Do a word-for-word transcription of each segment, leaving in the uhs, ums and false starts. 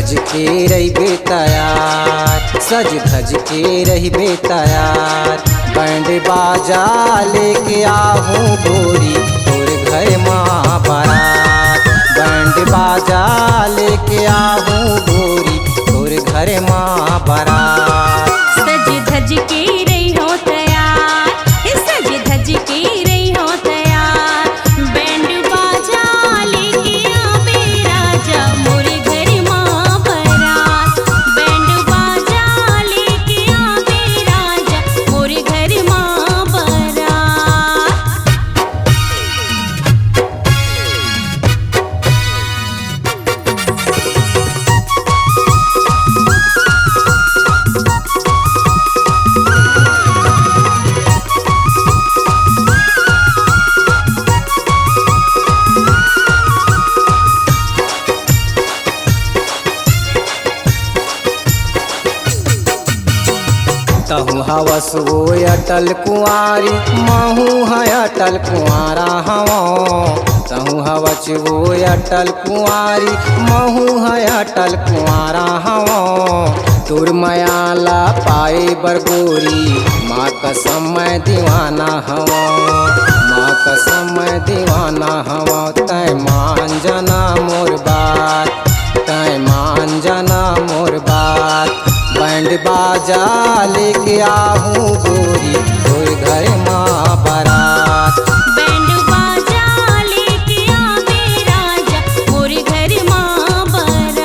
सज के रहिबे तैयार, सज धज के रहिबे तैयार। बैंड बाजा लेके आहूँ गोरी, तोर घर मा बारात। बैंड बाजा लेके आहूँ गोरी, तोर घर मा बारात। सज धज के रहिहूँ तैयार, सज धज के रहिहूँ तैयार। बैंड बाजा लेके आबे राजा, मोरे घर मा बारात। बैंड बाजा लेके आबे राजा, मोरे घर मा बारात। तहूँ हवस वो अटल कुंवारी, महूँ ह अटल कुंवारा हवँ। तहूँ हवस वो अटल कुंवारी, महूँ ह अटल कुंवारा हवँ। तोर मया ला पाए बर गोरी, माँ कसम मैं दीवाना हवँ, माँ कसम मैं दीवाना हवँ। तैं मान जाना मोर बात, तैं मान जाना मोर बात। बैंड बाजा लेके आहूँ गोरी, तोर घर मा बारात। बैंड बाजा लेके आबे राजा, मोरे घर मा बारात।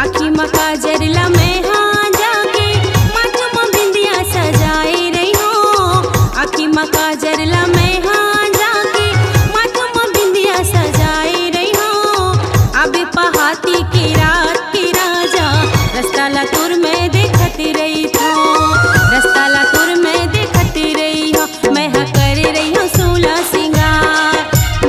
आँखी म काजर ला मैं हा जाके, माथ म बिंदिया सजाए रहिहूँ। आँखी म काजर ला मैं हा जाके, माथ म बिंदिया सजाए रहिहूँ। अबे पहाती के रात के राजा, रस्ता ला तोर मैं देखत रहिथों, रस्ता ला तोर मैं देखत रहिहूँ। मैं हा करे रहिहूँ सोला सिंगार,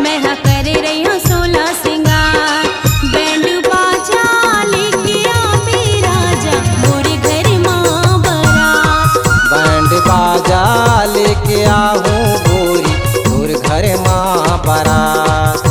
मैं हा करे रहिहूँ सोला सिंगार। बैंड बाजा लेके आबे राजा, मोरे घर मा बारात। बैंड बाजा लेके आहूँ गोरी, तोर घर मा बारात।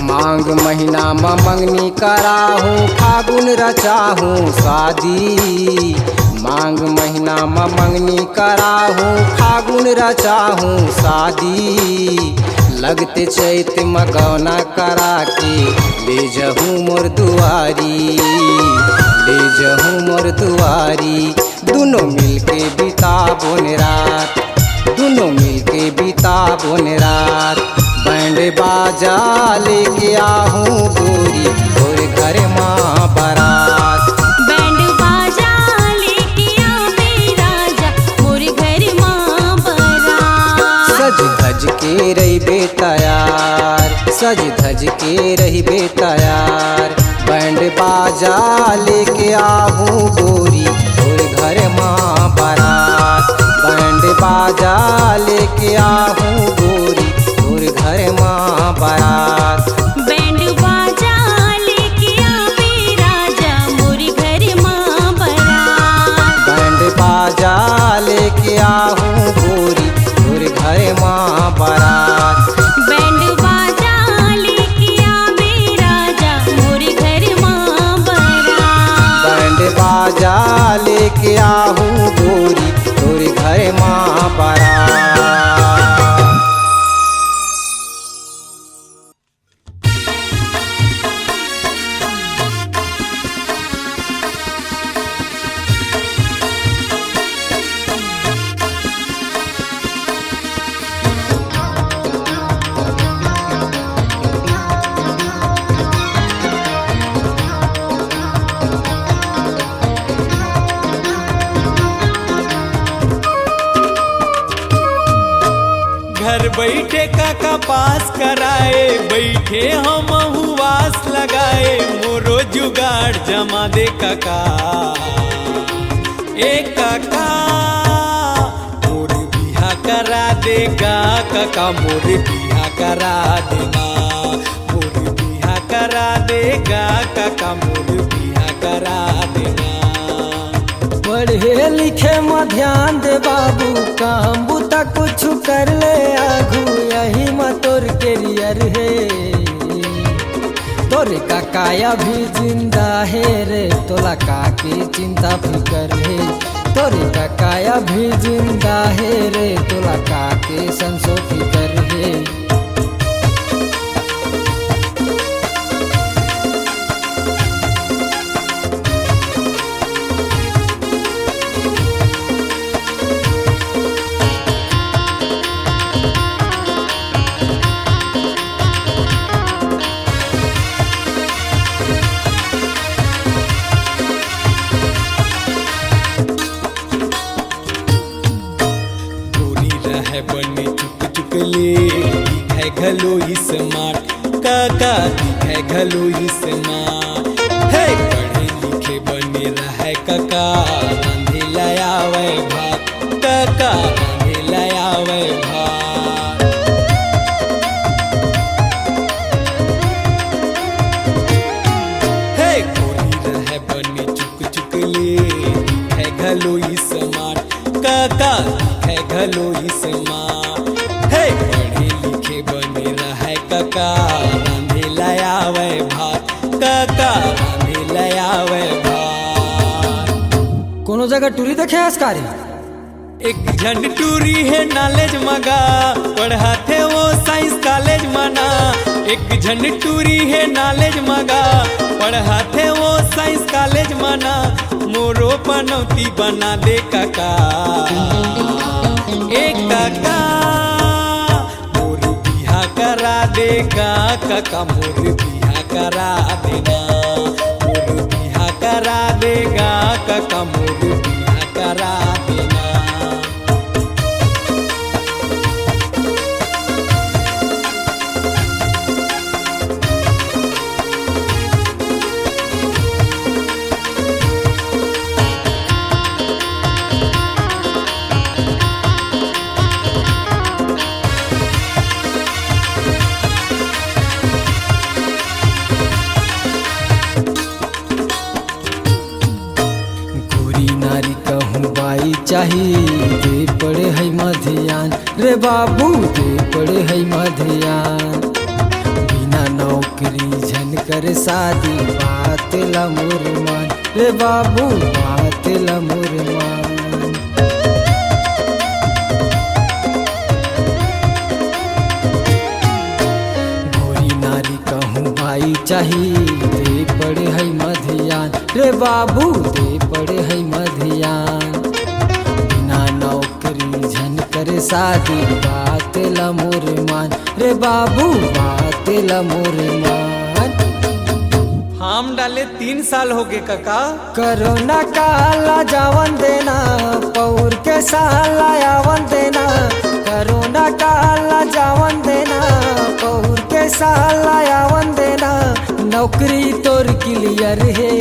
माघ महीना म मंगनी कराहूँ, फागुन रचाहूँ शादी। माघ महीना म मंगनी कराहूँ, फागुन रचाहूँ शादी। लगते चैत म गौना करा के, ले जहूँ मोर दुआरी, ले जहूँ मोर दुआरी। दुनों मिलके बिताबोन रात, दुनों मिलके बिताबोन रात। बैंड बाजा लेके आहूँ गोरी, तोर घर मा बारात। बैंड बाजा लेके आबे राजा, मोरे घर मा बारात। सज धज के रहिबे तैयार, सज धज के रहिबे तैयार। बैंड बाजा लेके आहूँ गोरी, तोर घर मा बारात। बैंड बाजा लेके आहूँ गोरी, तोर घर मा बारात। बैंड बाजा लेके आबे राजा, मोरे घर मा बारात। बैंड बाजा लेके आहूँ गोरी, तोर घर मा बारात। बैंड बाजा लेके आबे राजा, मोरे घर मा बारात। बैंड बाजा लेके आहूँ गोरी, तोर घर मा बारात। बइठे कका पास कराए, बइठे हमहू आस लगाए, मोरो जुगाड़ जमा दे कका। ए कका, मोर बिहा करा दे गा कका, मोर बिहा करा दे ना, मोर बिहा करा दे गा कका, मोर बिहा करा दे ना। पढ़े लिखे म ध्यान दे बाबू, काम बुता कुछु कर ले आघू, यही म तोर करियर हे। तोर कका अभी जिंदा हे रे, तोला का के चिंता फिकर हे। तोर कका अभी जिंदा हे रे, तोला का के संसो फिकर हे। गोरी रहय बने चुक चुक ले, दिखय घलो स्मार्ट, कका दिखय घलो स्मार्ट। हे पढ़े लिखे बने रहय कका, रांधे ल आवय भात, कका रांधे ल आवय भात। हे गोरी रहय बने चुक चुक ले, दिखय घलो स्मार्ट, कका दिखय घलो स्मार्ट। हे पढ़े लिखे बने रहय कका, रांधे ल आवय भात, कका रांधे ल आवय भात। कोनो जगह टूरी देखे हस का रे? एक झन टूरी हे नॉलेज म गा, पढ़ाथे वो साइंस कॉलेज म ना। एक झन टूरी हे नॉलेज म गा, पढ़ाथे वो साइंस कॉलेज म ना। मोरो पनौती बना दे कका, ए कका, मोर बिहा करा दे गा कका, मोर बिहा करा दे ना, मोर बिहा करा दे गा कका, मोर बिहा करा दे ना। गोरी नारी कहूँ बाई चाही, दे पड़े है म धियान रे बाबू, दे पड़े है म धियान। बिना नौकरी झन करे शादी, बात ला मोर मान रे बाबू, बात ला मोर मान। गोरी नारी कहूँ बाई चाही, दे पड़े है म धियान रे बाबू, दे पड़े है म धियान। बिना नौकरी झन करे शादी, बात ला मोर मान रे बाबू, बात ला मोर मान। फार्म डाले तीन साल होगे कका। कोरोना काल ला जावन देना, पउर के साल ला आवन देना। कोरोना काल ला जावन देना, पउर के साल ला आवन देना। नौकरी तोर क्लियर हे।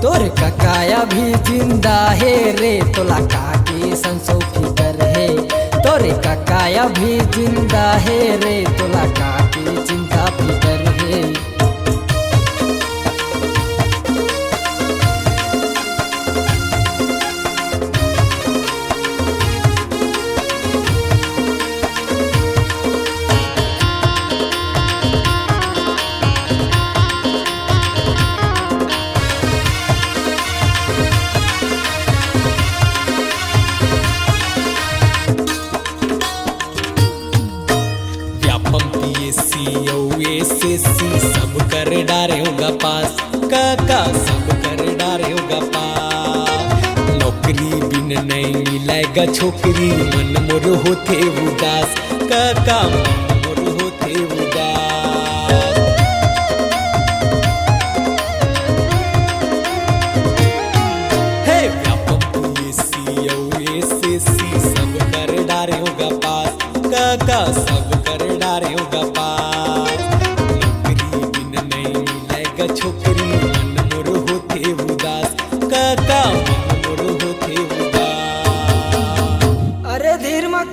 तोर कका अभी जिंदा हे रे, तोला का के संसो फिकर हे। तोर कका अभी जिंदा हे रे, तोला का के चिंता फिकर हे। व्यापम पीएससी अउ एसएससी सब कर डारे होगा पास, कका सब कर डारे होगा पास। नौकरी बिन नहीं मिलेगा छोकरी, मन मोर होथे उदास, कका मन मोर होथे उदास। हे व्यापम पीएससी अउ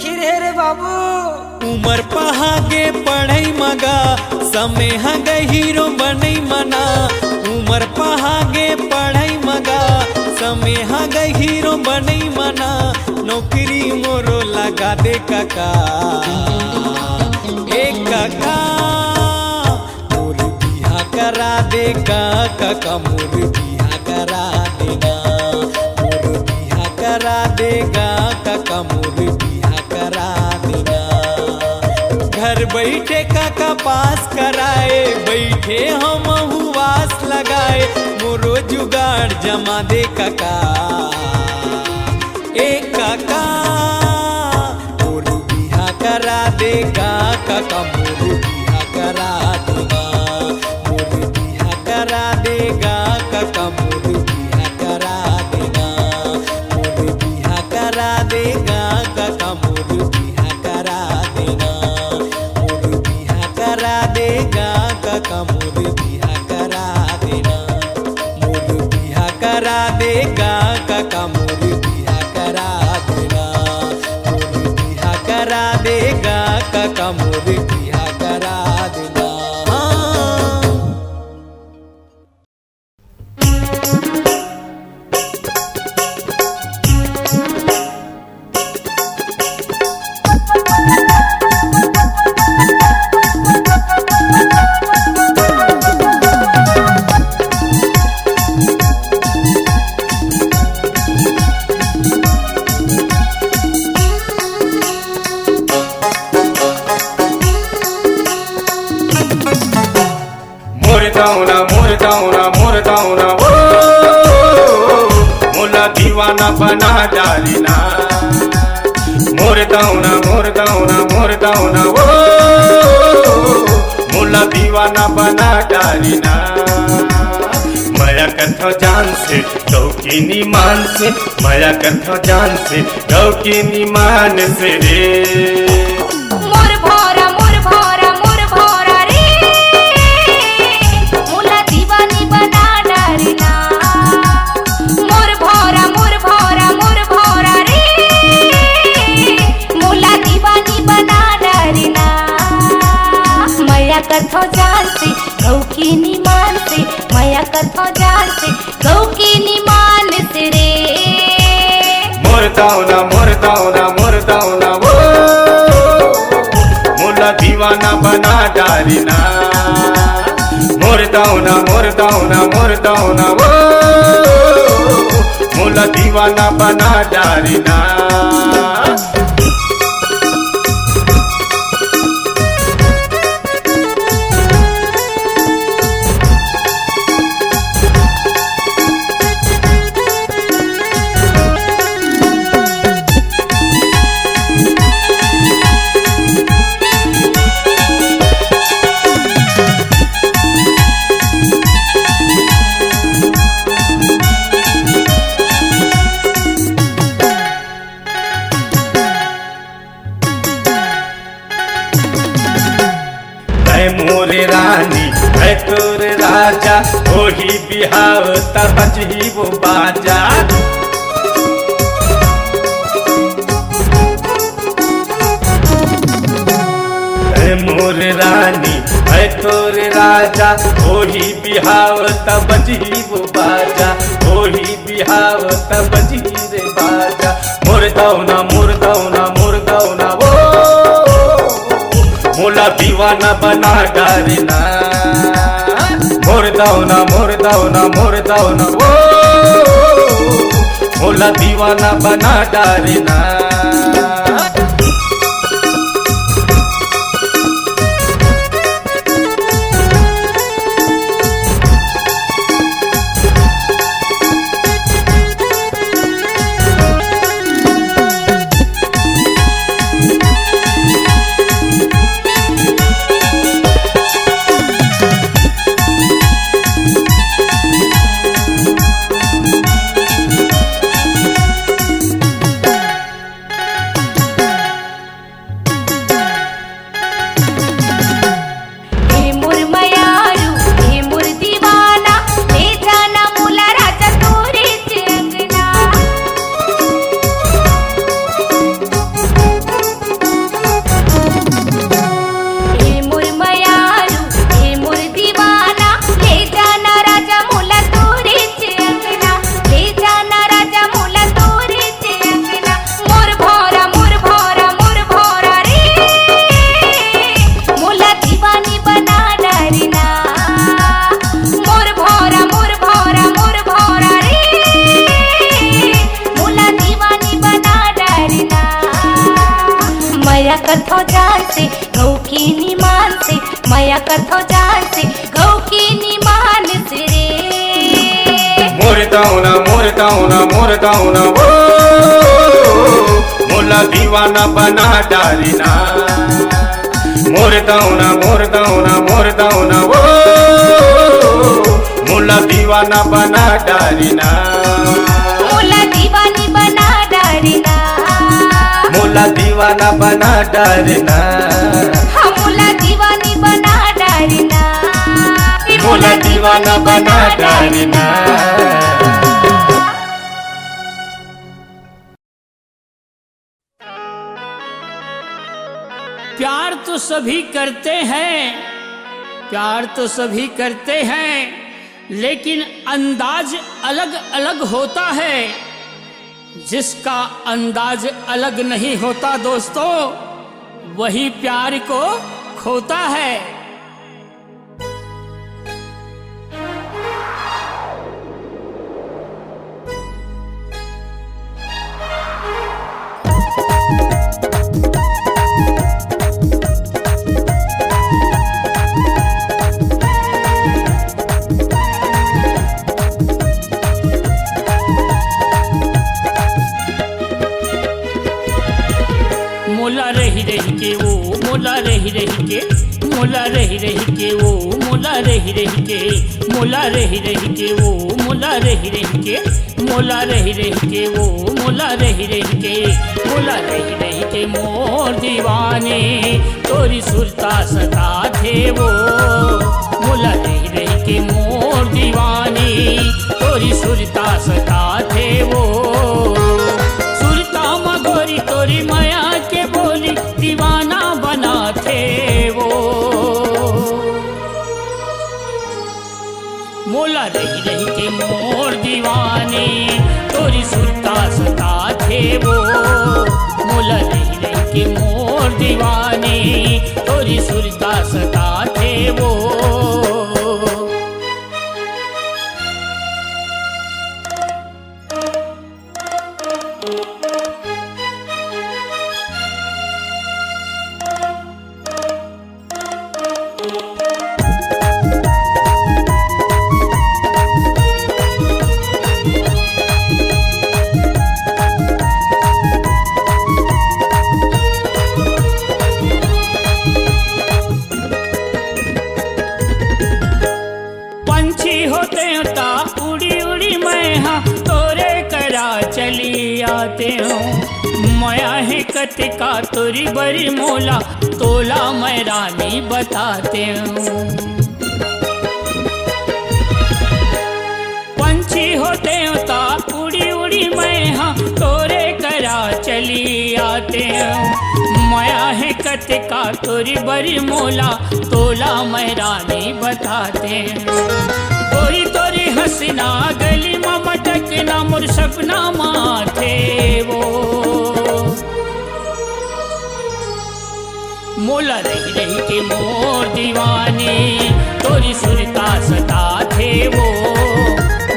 खिरे रे बाबू। उमर पहागे पढ़ई मगा, समे ह गहिरो बनई मना। उमर पहागे पढ़ई मगा, समे ह गहिरो बनई मना। नौकरी मोरो लगा दे कका, ए कका। मोर बिहा करा दे गा कका, मोर बिहा करा देना। मोर बिहा करा दे गा कका, मोर बिहा करा देना। घर बइठे कका पास कराए, बइठे हमहू आस लगाए, मोरो जुगाड़ जमा दे कका। ए कका, मोर बिहा करा दे गा कका, मोर बिहा करा देना। मोर बिहा करा दे गा कका, मोर बिहा करा देना। मोर बिहा करा दे गा कका, मोर बिहा करा देना। मोर बिहा करा दे गा कका, मोर बिहा करा देना। मोर बिहा करा दे गा कका, मोर बिहा करा देना। मोर बिहा करा दे गा कका, मोर बिहा करा देना। हाँ। मोर दौना, मोर दौना, मोर दौना, ओ, मोला दीवाना बना डारी ना। मोर दौना, मोर दौना, मोर दौना, ओ, मोला दीवाना बना डारी ना। मया कथो जान से, डौकी निमान से, मया कथो जान से, डौकी निमान से रे। मोर भौरा, मोर भौरा, मोर भौरा रे, मोला दीवानी बना डारी ना। मोर भौरा, मोर भौरा, मोर भौरा रे, मोला दीवानी बना डारी ना। मया कथो जान से, डौकी निमान से, मया कथो जान से, डौकी निमान से रे। मोर दौना, मोर दौना, मोर दौना, ओ, मोला दीवाना बना डारी ना। मोर दौना, मोर दौना, मोर दौना, ओ, मोला दीवाना बना डारी ना। ऐ मोरे रानी, ऐ तोरे राजा, होही बिहाव त बजही वो बाजा। ऐ मोरे रानी, ऐ तोरे राजा, होही बिहाव त बजही वो बाजा, होही बिहाव त बजही रे बाजा। मोर दौना, मोर दौना, मोर दौना, ओ, मोला दीवाना बना डारी ना। मोर दौना, मोर दौना, मोर दौना, ओ, मोला दीवाना बना डारी ना। कथो जान से गौ की निमान से, मया कथो जान से गौ की निमान से रे। मोर तौना, मोर तौना, मोर तौना, ओ, मोला दीवाना बना डारी ना। मोर तौना, मोर तौना, मोर तौना, ओ, मोला दीवाना बना डारी ना। मोला दीवानी बना डारी ना। मोला दीवाना बना डारी ना। हाँ, मोला दीवानी बना डारी ना। मोला दीवाना बना डारी ना। प्यार तो सभी करते हैं, प्यार तो सभी करते हैं, लेकिन अंदाज अलग-अलग होता है। जिसका अंदाज अलग नहीं होता दोस्तों, वही प्यार को खोता है। मोला रही रही के वो, मोला रही रही के, मोला रही रही के वो, मोला रही रही के, मोला रही रही के वो, मोला रही रही के, मोला रही रही के वो, मोला रही रही के, मोला रही रही के मोर दीवानी, तोरी सुरता सताथे वो। मोला रही रही के मोर दीवानी, तोरी सुरता सताथे वो। सुरता म गोरी तोरी मया के बोली, दीवाना बनाथे वो। मोला रही रही के मोर दीवानी, तोरी सुरता सताथे वो। मोला रही रही के मोर दीवानी, तोरी सुरता सताथे वो। पंछी होते ता उड़ी उड़ी मैं हाँ तोरे करा चली आते हूँ। मया है कतिका तोरी बरी मोला, तोला मैं रानी बताते हूँ। पंछी होते ता उड़ी उड़ी मैं हाँ तोरे करा चली आते हूँ। मया है कतिका तोरी बरी मोला, तोला मैं रानी बताते हूँ। गोरी तोरी हंसना गली में मटकना मोर सपना माथे वो। मोला रही रही के मोर दीवानी, तोरी सुरता सताथे वो।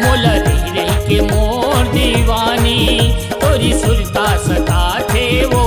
मोला रही रही के मोर दीवानी, तोरी सुरता सताथे वो।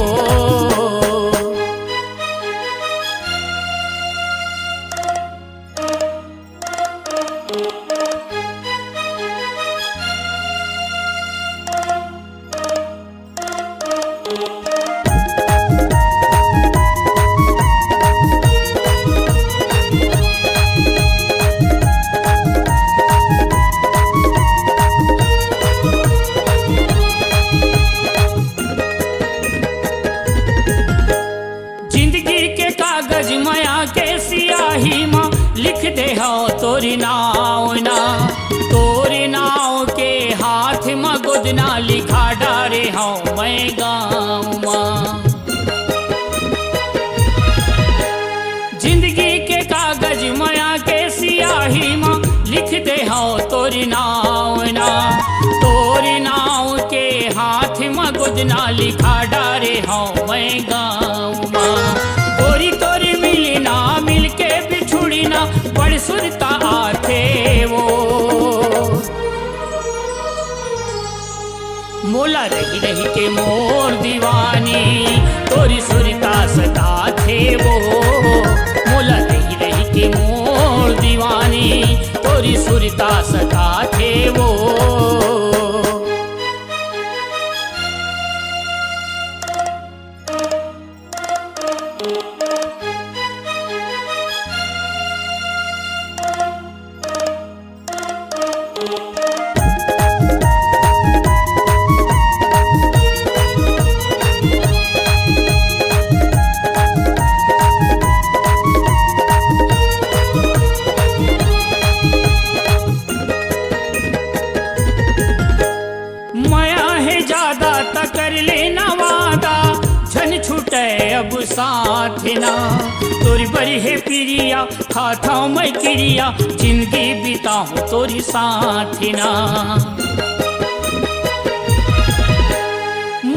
जिंदगी के कागज मया के सियाही मा लिख दे हव तोरी नाव ना। तोरी नाव के हाथ मा गोदना लिखा डारे हव मैं गाँव मा। जिंदगी के कागज मया के सियाही मा लिख दे हव तोरी नाव ना। तोरी नाव के हाथ मा गोदना लिखा डारे हव मैं गाँव मा। गोरी तोरी मिलना मिलके बिछुड़ना बड़ सुरता आथे वो। मोला रही रही के मोर दीवानी, तोरी सुरता सुरता सताथे वो। मया हे जादा त कर लेना वादा, झन छूटे अब साथ ना। तोरी बरी हे पिरिया, खाथव मैं किरिया, जिंदगी बिताहूं तोरी साथ ना।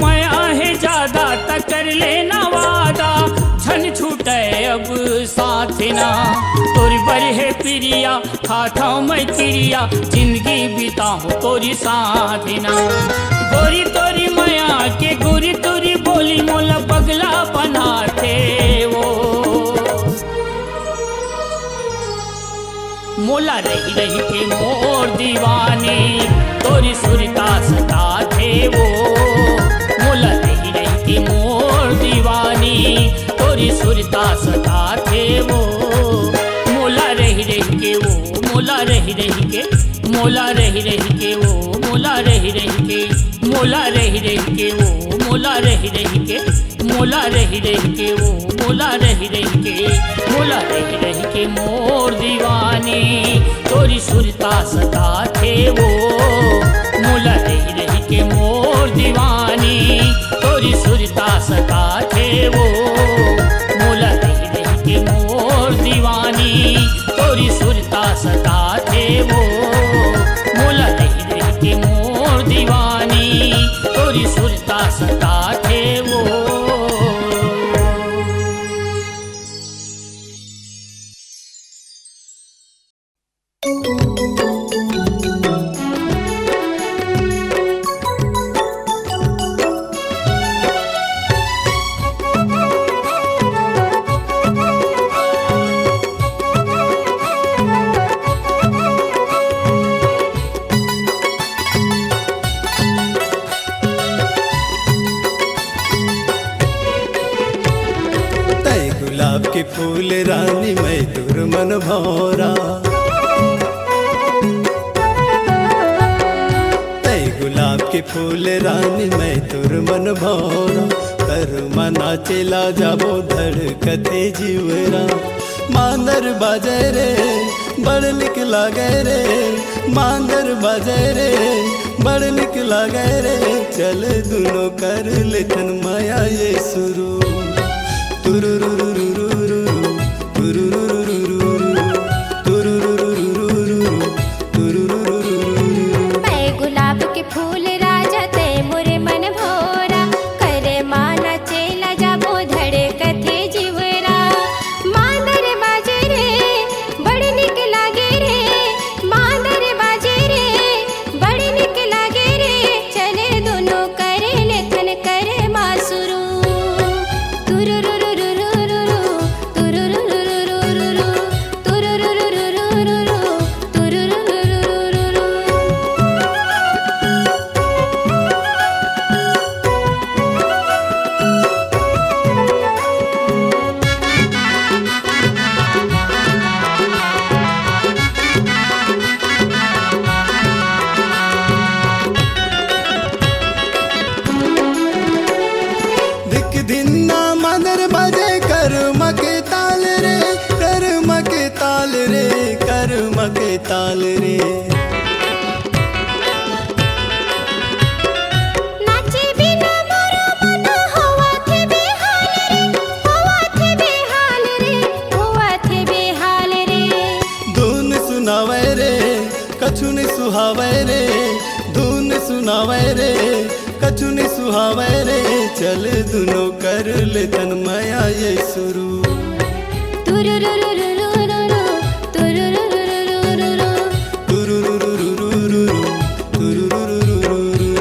मया हे जादा त कर लेना वादा, झन छूटे अब साथ ना। तोरी बरी हे पिरिया, खाथव मैं किरिया, जिंदगी बिताहूं तोरी साथ ना। गोरी तोरी मया के गोरी तोरी बोली मोला पगला बनाथे वो। मोला रही रही के मोर दीवानी, तोरी सुरता सताथे वो। मोला रही रही के मोर दीवानी, तोरी सुरता सताथे वो। मोला रही रही के वो, मोला रही रही के, मोला रही रही के वो, मोला रही रही के, मोला रही रही के वो, मोला रही रही के, मोला रही रही के वो, मोला रही रही के, मोला रही रही के मोर दीवानी, तोरी सुरता सताथे वो। मोला रही रही के मोर दीवानी, तोरी सुरता सताथे वो। मोला रही रही के मोर दीवानी, तोरी सुरता सताथे वो। मोला रही रही के मोर दीवानी, तोरी सुरता सताथे वो। तै गुलाब के फूल रानी, मैं तोर मन भौरा। तै गुलाब के फूल रानी, मैं तोर मन भौरा। करमा नाचेला जाबो, धड़कथे जीवरा। मांदर बाजे रे, बड़ निक लागे रे। मांदर बाजे रे, बड़ निक लागे रे। चल दुनो कर लेथन मया ये शुरू। तुरुरुरुरुरुरु, तुरुरुरुरुरुरु, तुरुरुरुरुरुरु, तुरुरुरुरुरुरु। मैं गुलाब के फूल राजा, तै मोरे मन भौरा। करे माना चेला जाबो, धड़कथे जीवरा। मांदर बाजे रे, बड़ निक लागे रे। मांदर बाजे रे, बड़ निक लागे रे। चले दुनो करे लेथन करमा शुरू। तुरुरुरुरुरुरु, तुरुरुरुरुरुरु, तुरुरुरुरुरुरु, तुरुरुरुरुरुरु। दिक धिन्ना मांदर बाजे, करमा के ताल रे, करमा के ताल रे, करमा के ताल रे। नाचे बिना मोरो मन होवथे बेहाल रे, होवथे बेहाल रे, होवथे बेहाल रे। धुन सुनावे रे, कछु नहीं सुहावे रे। धुन सुनावे रे, कछु नहीं सुहावे रे। चल दुनो कर लेथन मया ये शुरू। तुरुरुरुरुरुरु, तुरुरुरुरुरुरु, तुरुरुरुरुरुरु, तुरुरुरुरुरुरु।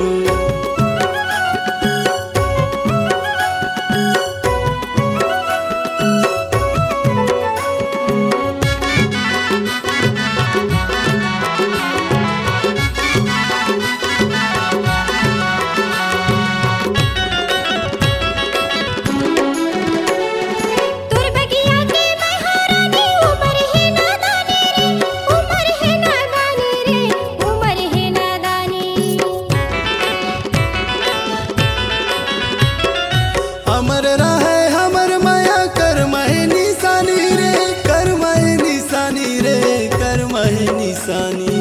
हमर रहय हमर मया कर महे निशानी रे, कर महे निशानी रे, कर महे निशानी।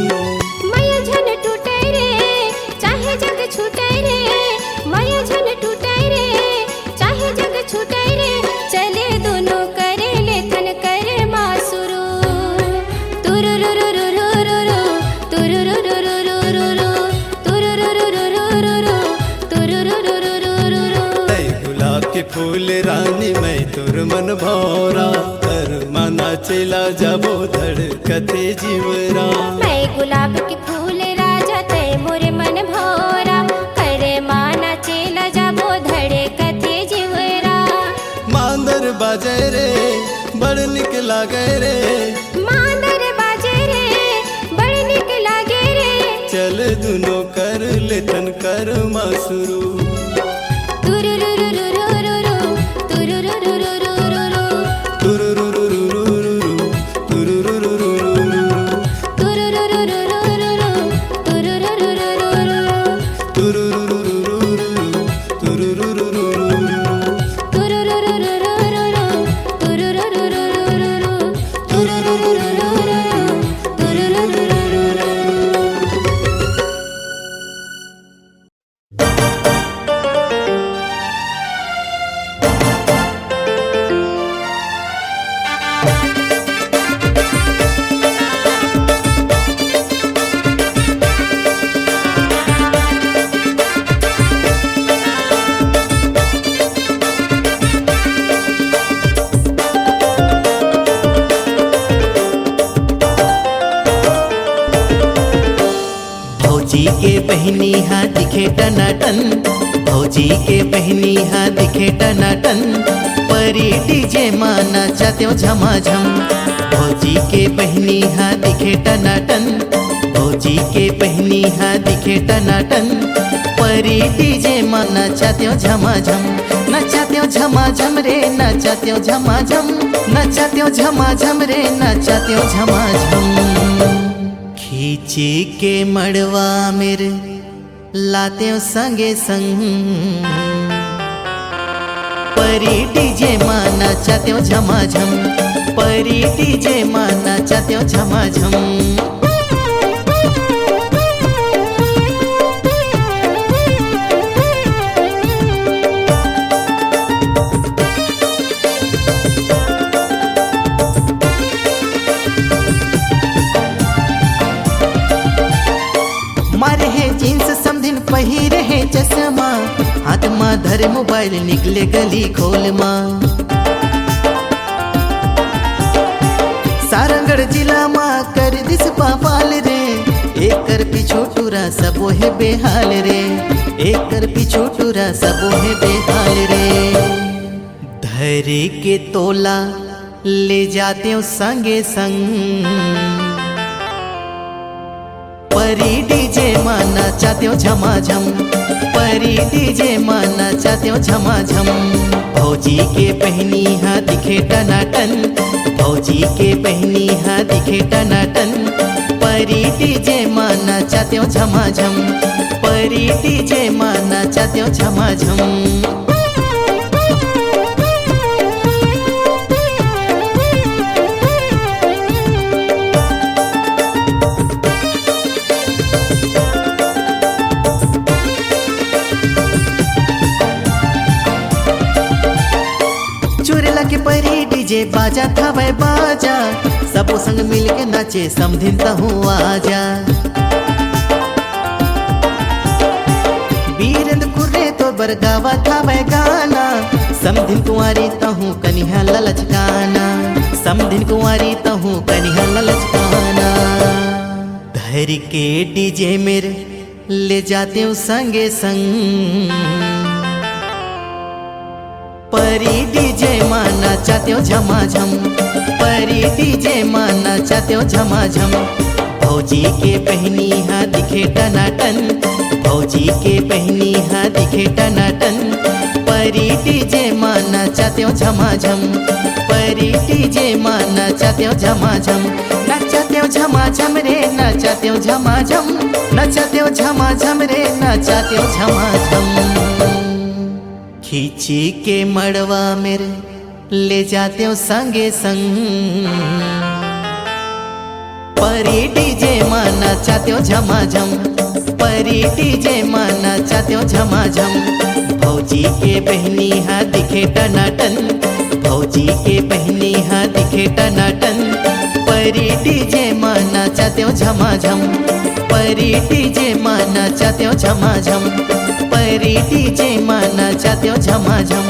मया झन टूटय रे, चाहे जग छूटय रे, मया झन टूटय रे, चाहे जग छूटय रे, चले दुनों करे लेथन करे मासुरू। तुरुरुरुरुरुरुरु, तुरुरुरुरुरुरुरु, तुरुरुरुरुरुरुरु, तुरुरुरुरुरुरुरु। तै गुलाब के फूल रानी मैं तोर मन भौरा, कर मना चला जाबो धड़कते जीवरा। मैं गुलाब के फूल राजा तै मोरे मन भौरा, करे मना चला जाबो धड़कते जीवरा। मांदर बाजे रे, बड़ निक लागे रे। मांदर बाजे रे, बड़ निक लागे रे। चल दुनों कर लेथन कर मासुरू। तुरुरुरुरुरुरुरु, तुरुरुरुरुरुरुरु, तुरुरुरुरुरुरु, तुरुरुरुरुरुरु, तुरुरुरुरुरुरु, तुरुरुरुरुरुरु। भौजी के बहिनी हा दिखे टनाटन, भौजी के बहिनी हा दिखे टनाटन, परी डीजे मा नाचा त्यो झमाझम। भौजी के बहिनी हा दिखे टनाटन, भौजी के बहिनी हा दिखे टनाटन, परी डीजे मा नाचा त्यो झमाझम, नाचा त्यो झमाझम रे, नाचा त्यो झमाझम, नाचा त्यो झमाझम रे, नाचा त्यो झमाझम। खींची के मड़वा मेर लातेव संगे संग, परी डीजे मा नाचा त्यो झमाझम, परी डीजे मा नाचा त्यो झमाझम। मारे हे जींस समधिन पहिरे हे चश्मा, हाथ मा धरे मोबाइल निकले गली खोल मा। सारंगढ़ जिला मा कर दिस पापाल रे, एकर पीछू टूरा सबो हे बेहाल रे, एकर पीछू टूरा सबो हे बेहाल रे। धरे के तोला ले जातेव संगे संग, परी डीजे मा नाचा त्यो झमाझम, परी डीजे मा नाचा त्यो झमाझम। भौजी के बहिनी हा दिखे टनाटन, भौजी के बहिनी हा दिखे टनाटन, परी डीजे मा नाचा त्यो झमाझम, परी डीजे मा नाचा त्यो झमाझम। चुरेला के परी डीजे बाजा थावय बाजा, सबो संग मिलके नाचे समधिन तहूँ आजा। बीरेंद्र कुर्रे तो बर गावा थावय गाना, समधिन कुंवारी तहूँ कनिहा ललचकाना, समधिन कुंवारी तहूँ कनिहा ललचकाना। धर के डीजे मेर ले जातेव संगे संग, परी डीजे मा नाचा त्यो झमाझम, परी डीजे मा नाचा त्यो झमाझम। भौजी के बहिनी हा दिखे टनाटन, भौजी के बहिनी हा दिखे टनाटन, परी डीजे मा नाचा त्यो झमाझम, परी डीजे मा नाचा त्यो झमाझम, नाचा त्यो झमाझम रे, नाचा त्यो झमाझम, नाचा त्यो झमाझम रे, नाचा त्यो झमाझम। खींची के मड़वा मेरे ले जातेंव संगे संग। परी डीजे मा नाचातेंव झमाझम, परी डीजे मा नाचातेंव झमाझम। भौजी के बहिनी हा दिखे टनाटन, भौजी के बहिनी हा दिखे टनाटन। परी डीजे मा नाचातेंव झमाझम, परी डीजे मा नाचातेंव झमाझम, परी डीजे मा नाचातेंव झमाझम,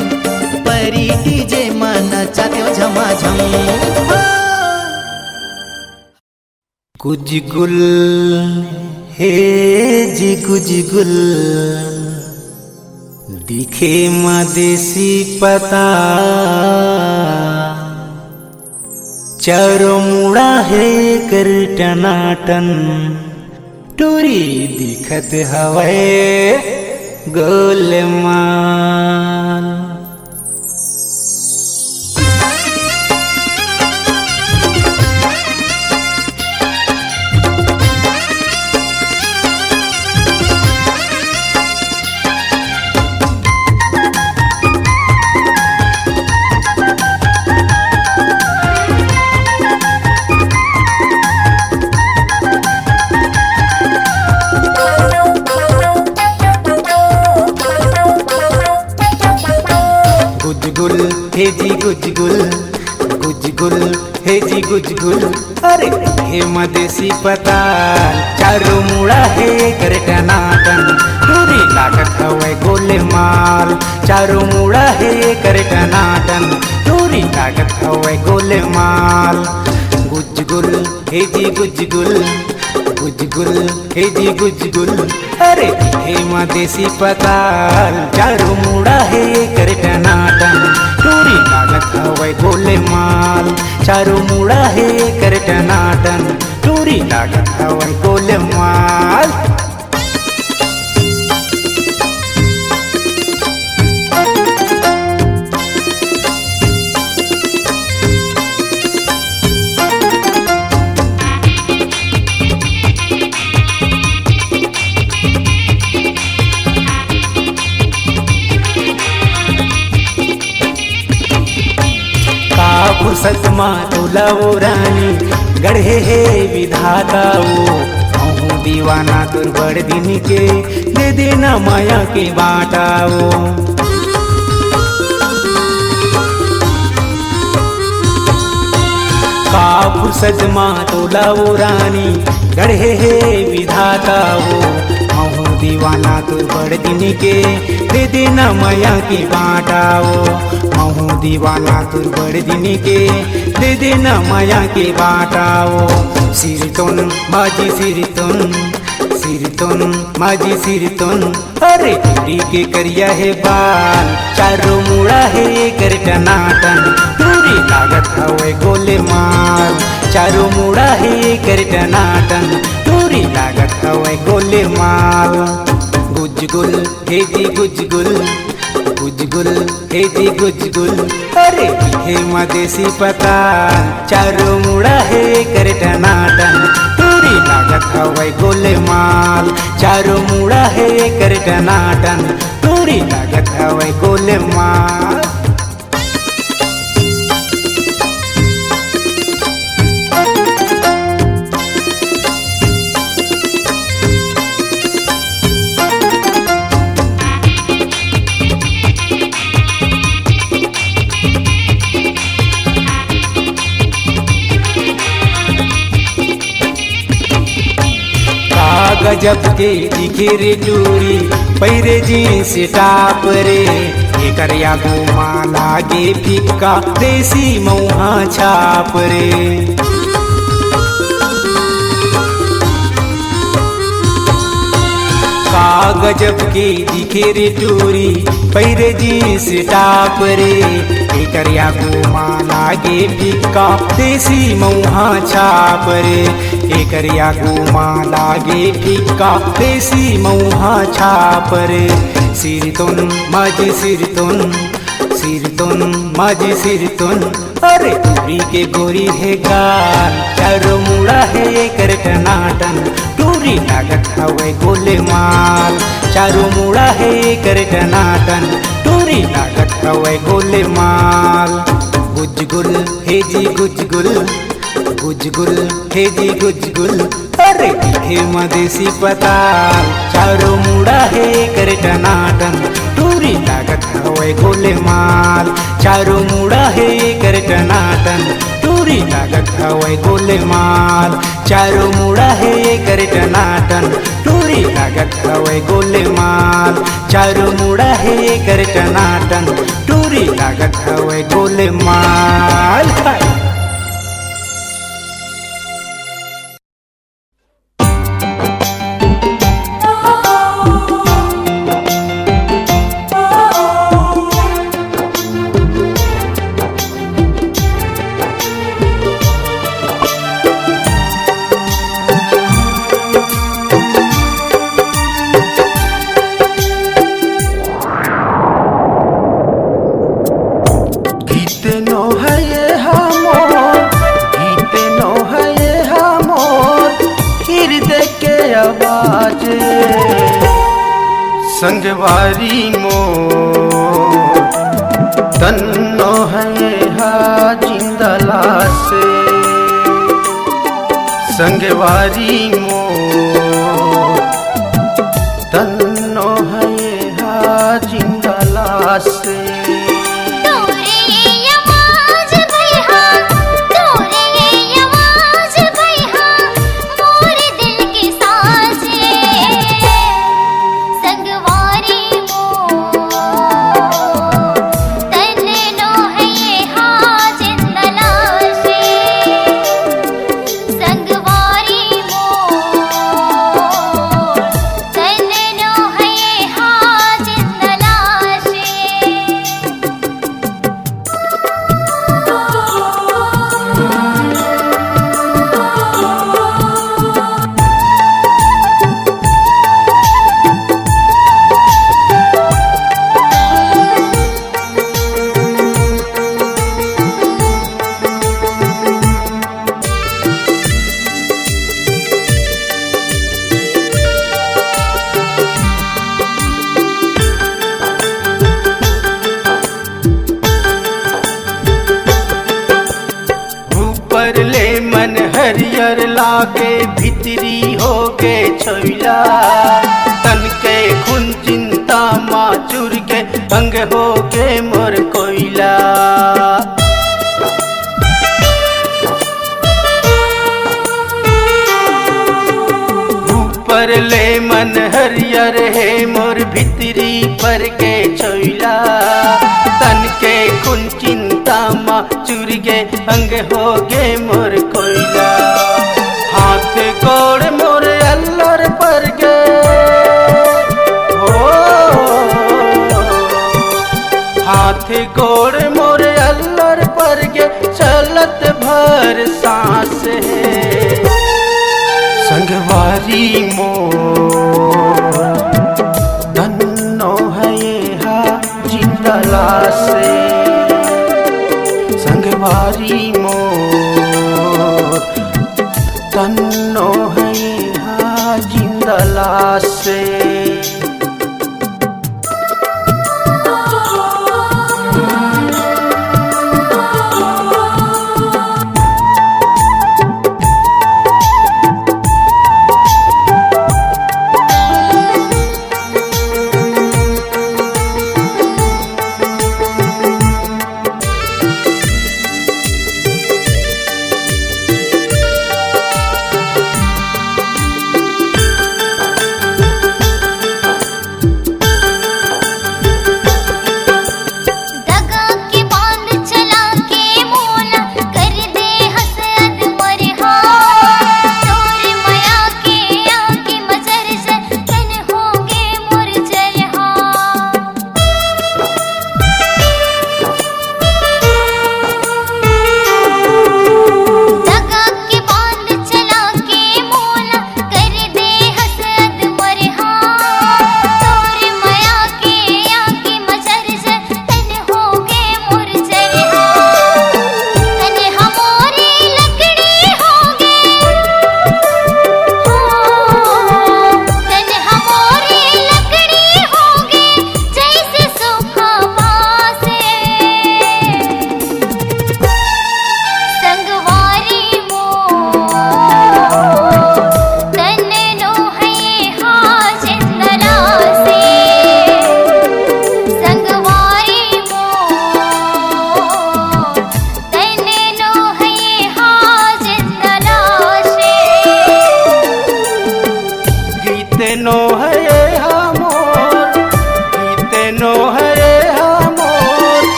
परी डीजे मा नाचातेंव झमाझम। गुजगुल, हे जी गुजगुल, दिखे म देसी पता, चारों मुड़ा हे कर टनाटन, टूरी दिखत हवय गोलमाल। गुजगुल, हे जी गुजगुल, गुजगुल, हे जी गुजगुल। अरे, हे म देसी पताल, चारों मुड़ा हे कर टनाटन, टूरी लागत हवय गोलमाल। चारों मुड़ा हे कर टनाटन, टूरी लागत हवय गोलमाल। गुजगुल, हे जी गुजगुल, गुजगुल, हे जी गुजगुल। अरे, हे म देसी पताल, चारों मुड़ा हे कर टनाटन, टूरी लागत हवय गोलमाल। चारों मुड़ा हे कर टनाटन, टूरी लागत हवय गोलमाल। का फुरसत मा तोला वो रानी गढ़े हे विधाता वो, महूँ दीवाना तोर बड़ दिन के, दे देना माया के बाटा वो। का फुरसत मा तोला वो रानी गढ़े हे विधाता वो, महूँ दीवाना तोर बड़ दिन के, दे देना माया के बाटा वो। महूँ दीवाना तोर बड़ दिन के, दे देना माया के बाटा वो। सिरतोन माझी सिरतोन, सिरतोन माझी सिरतोन। अरे टूरी के करिया हे बाल, चारों मुड़ा हे कर टनाटन, टूरी लागत हवय गोलमाल। चारों मुड़ा हे कर टनाटन, टूरी लागत हवय गोलमाल। गुजगुल, हे जी गुजगुल, गुजगुल, हे जी गुजगुल। अरे हे म देसी पताल, चारों मुड़ा हे कर टनाटन, टूरी लागत हवय गोलमाल। चारों मुड़ा हे कर टनाटन, टूरी लागत हवय गोलमाल। का गजब के दिखे रे टूरी, पहिरे जींस टॉप रे, एकर आगू मा लागे फिक्का देसी मउहा छाप रे। का गजब के दिखे रे टूरी, पहिरे जींस टॉप रे, एकर आगू मा लागे फिक्का देसी मउहा छाप रे, एकर आगू मा लागे फिक्का देसी मउहा छाप रे। सिरतोन माझी सिरतोन, सिरतोन माझी सिरतोन। अरे टूरी के गोरी हे गाल, चारों मुड़ा हे कर टनाटन, टूरी लागत हवय गोलमाल। चारों मुड़ा हे कर टनाटन, टूरी रे लागत हवय गोलेमाल। गुजगुल हे जी गुजगुल, गुजगुल हे जी गुजगुल। अरे दिखे म देसी पताल, चारों मुड़ा हे कर टनाटन। टूरी लागत हवय गोलेमाल, चारों मुड़ा हे कर टनाटन। टूरी लागत हवय गोलेमाल, चारों मुड़ा हे कर टनाटन। टूरी लागत हवय गोलेमाल, चारों मुड़ा हे कर टनाटन। टूरी लागत हवय गोलेमाल। हाय। गीत नो है ये हा मोर, गीत नो है ये हा मोर, हृदय के आवाज। संगवारी मोर, तन नो है ये हा जिंदा लाश। संगवारी मोर, तन नो है ये हा जिंदा लाश। तोरे ये आवाज भैया, तोरे ये आवाज भैया, मोर दिल के साज। संगवारी मोर, तन नो है ये हा जिंदा लाश। संगवारी मोर, तन नो है हा जिंदा लाश। ऊपर ले मन हरियर लागे, भीतरी हो गे छोइला। तन के खून चिंता मा चुर गे, अंग हो गे मोर कोइला। ऊपर ले मन हरियर हे, मोर भीतरी पर के छोइला। तन के खून चिंता मा चुर गे, अंग हो गे मोर कोइला। हाथ गोड़ मोर अल्लर पर गे, हो, हाथ गोड़ मोर अल्लर पर गे, चलत भर सांस हे। संगवारी मोर, धन्नो हे हा जिंदा लाश। संगवारी मोर, धन्नो हे हा जिंदा लाश।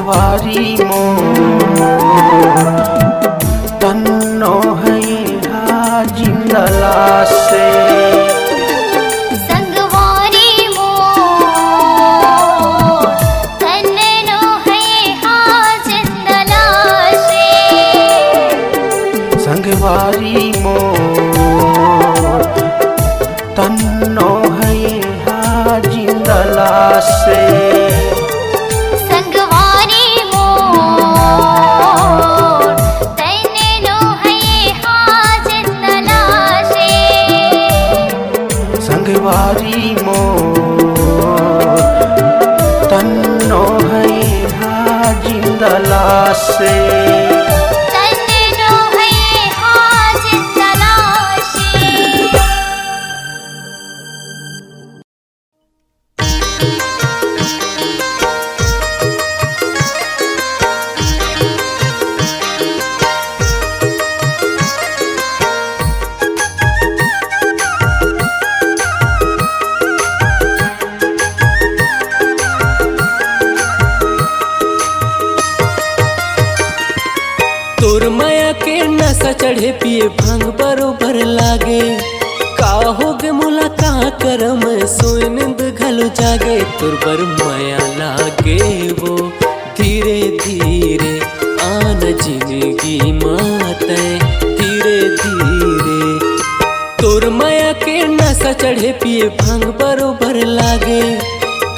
वारी मोर तन्नो है हा जिंदा लाश से। संगवारी मोर तन्नो है हा जिंदा लाश से। संगवारी मोर तन्नो है हा जिंदा लाश से। संगवारी मोर तन्नो है हा जिंदा लाश से। संगवारी मोर तन्नो है हा जिंदा लाश से। तन्नो है हा जिंदा लाश से। तोर मया के नशा चढ़े, पिए भांग बरोबर लागे। का होगे मोला, का करम, सोए निंद घलो जागे। तोर बर मया लागे वो धीरे धीरे आन जिनगी मा तैं, धीरे धीरे। तोर मया के नशा चढ़े, पिए भांग बरोबर लागे।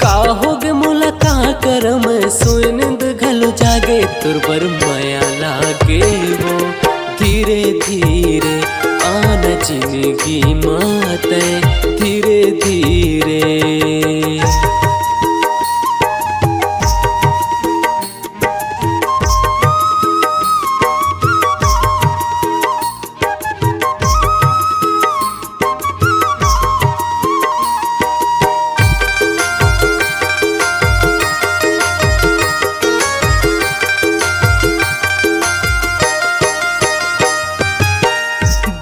का होगे मोला, का करम, सोए निंद घलो जागे। तोर बर मया लागे वो धीरे धीरे आन जिनगी मा तैं, धीरे धीरे।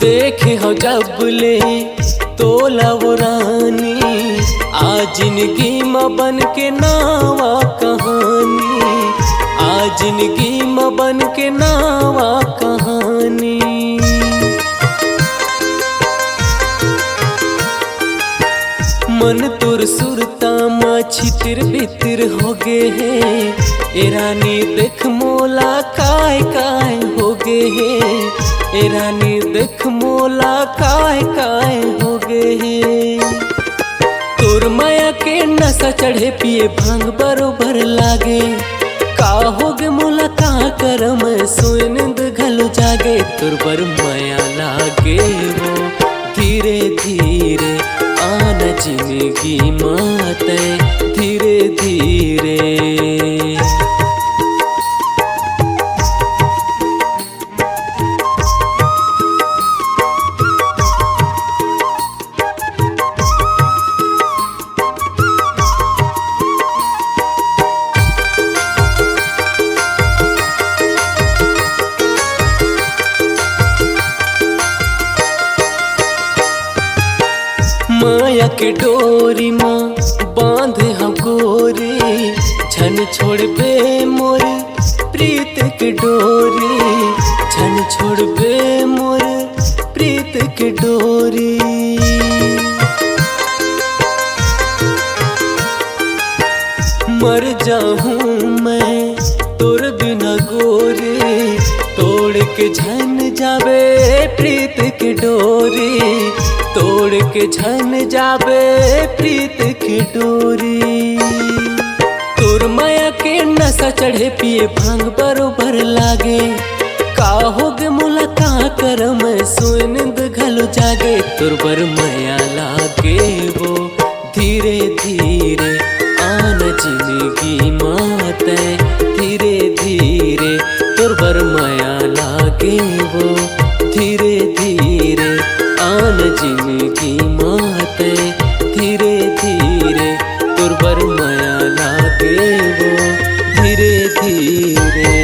देखे हव जब ले तोला वो रानी, आ जिनगी म बन के नावा कहानी, आ जिनगी म बन के नावा कहानी। मन तोर सुरता म छितिर बितिर होगे हे, ए रानी देख मोला काय काय होगे हे, ए रानी देख मोला काय काय होगे हे। तोर मया के नशा चढ़े, पिए भांग बरोबर लागे। का होगे मोला, का करम, सोए निंद घलो जागे। तोर बर मया लागे वो धीरे धीरे आन जिनगी मा तैं, धीरे धीरे। मया के डोरी म बांधे हव गोरी, झन छोड़बे मोर प्रीत के डोरी, झन छोड़बे मोर प्रीत के डोरी। मर जाहूं मैं तोर बिना गोरी, तोड़ के झन जाबे प्रीत के डोरी, तोड़ के झन जाबे प्रीत के डोरी। तोर मया के नशा चढ़े, पिए भांग बरोबर लागे। का होगे मोला, का करम, सोए निंद घलो जागे। तोर बर मया लागे वो धीरे धीरे आन जिनगी मा तैं, धीरे धीरे। तोर बर मया लागे वो धीरे धीरे आन जिनगी मा तैं, धीरे धीरे। तोर बर मया लागे वो धीरे धीरे।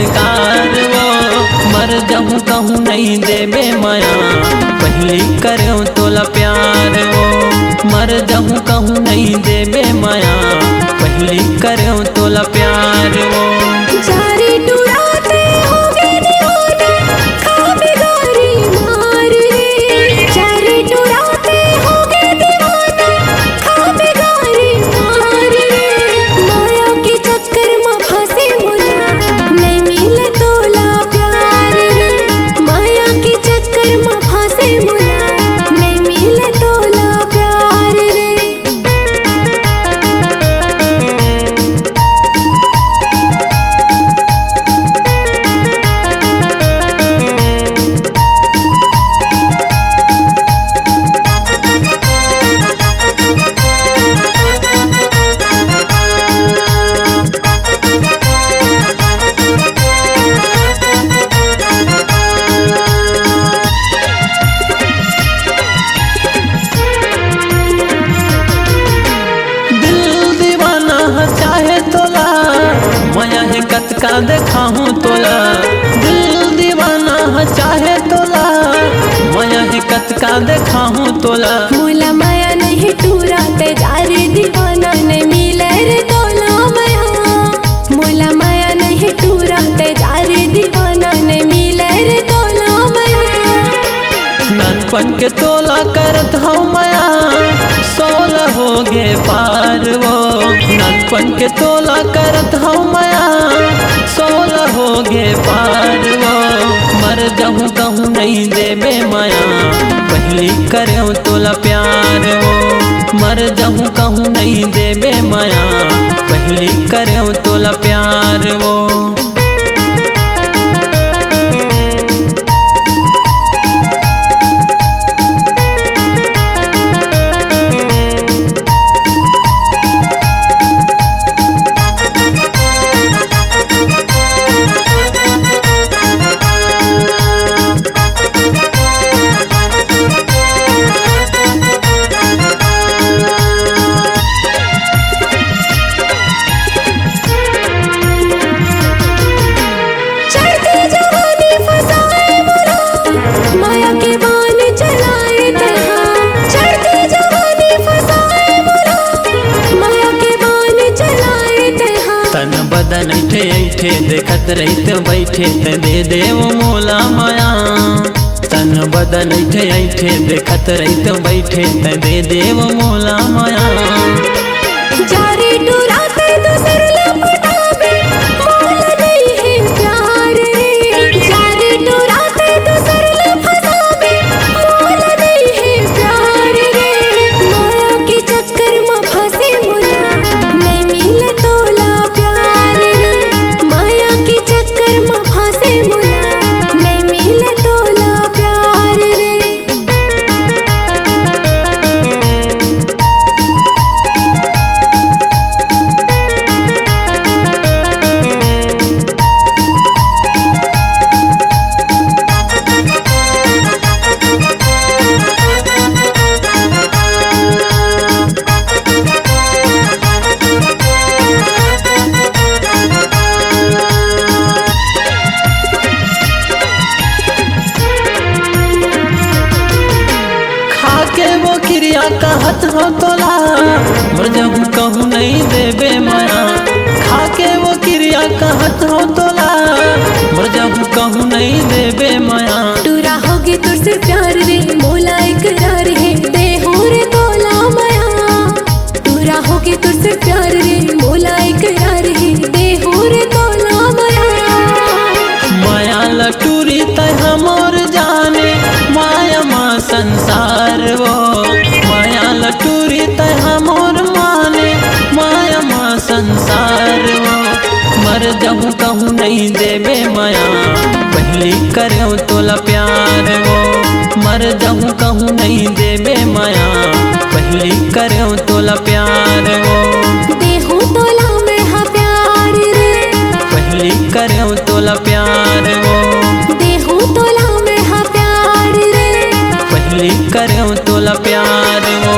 कार वो, मर जाहूं कहूं नहीं देबे मया, पहली करेंव तोला प्यार वो, मर जाहूं कहूं नहीं देबे मया, पहली करेंव तोला प्यार वो। चारी टुरा ते होगे दीवाना, खा बिगारी मार रे। चारी टुरा ते होगे दीवाना, खा बिगारी मार रे। माया के चक्कर म फंसे मोला, नहीं मिले तोला प्यार रे। माया के चक्कर म फंसे मोला, नहीं मिले तोला प्यार रे। दिल दीवाना ह चाहे तोला, मया हे कतका देखाहूं तोला। दिल दीवाना ह चाहे तोला, मया हे कतका देखाहूं तोला। मोला मया नहीं टूरा ते जा रे दीवाना, नहीं मिले रे तोला मया। मोला मया नहीं टूरा ते जा रे दीवाना, नहीं मिले रे तोला मया। नानपन के तोला करत हव मया, सोलह होगे पार वो। नानपन के तोला करत हव मया, सोलह होगे पार वो। मर जाहूं कहूं नहीं देबे मया, पहली करेंव तोला प्यार वो। मर जाहूं कहूं नहीं देबे मया, पहली करेंव तोला प्यार वो। चढ़ती जवानी फसाए मोला, माया के बान चलाए तैहा। चढ़ती जवानी फसाए मोला, माया के बान चलाए तैहा। तन बदन ऐठे ऐठे देखत रहित बैठे, ते दे देव मोला माया। तन बदन ऐठे ऐठे देखत रहित बैठे, ते दे देव मोला माया। चारी टुरा ते दूसर ला पटाबे, मोला नहीं हे प्यार रे। चारी टुरा ते दूसर ला फसाबे, मोला नहीं हे प्यार रे। माया के चक्कर म फंसे मोला, नहीं मिले तोला प्यार रे। माया के चक्कर म फंसे मोला, नहीं मिले तोला प्यार रे। खाके वो किरिया कहत हो तोला, मर जाहूं कहूं नहीं देबे मया। खाके वो किरिया कहत हो तोला, मर जाहूं कहूं नहीं देबे मया। टूरा होगे तोर से प्यार रे, मोला इकरार हे, दे हो रे तोला मया। टूरा होगे तोर से प्यार रे, मोला इकरार हे, दे हो रे तोला मया। माया ल टूरी तैं ह मोर जाने, माया मा संसार वो। माया ल टूरी तैं ह मोर माने, माया मा संसार वो। मर जाहूं कहूं नहीं देबे मया, पहली करेंव तोला प्यार वो। मर जाहूं कहूं नहीं देबे मया, पहली करेंव तोला प्यार वो। देहूं तोला मैं हा प्यार रे। पहली करेंव तोला प्यार वो। देहूं तोला मैं हा प्यार रे। पहली करेंव तोला प्यार वो।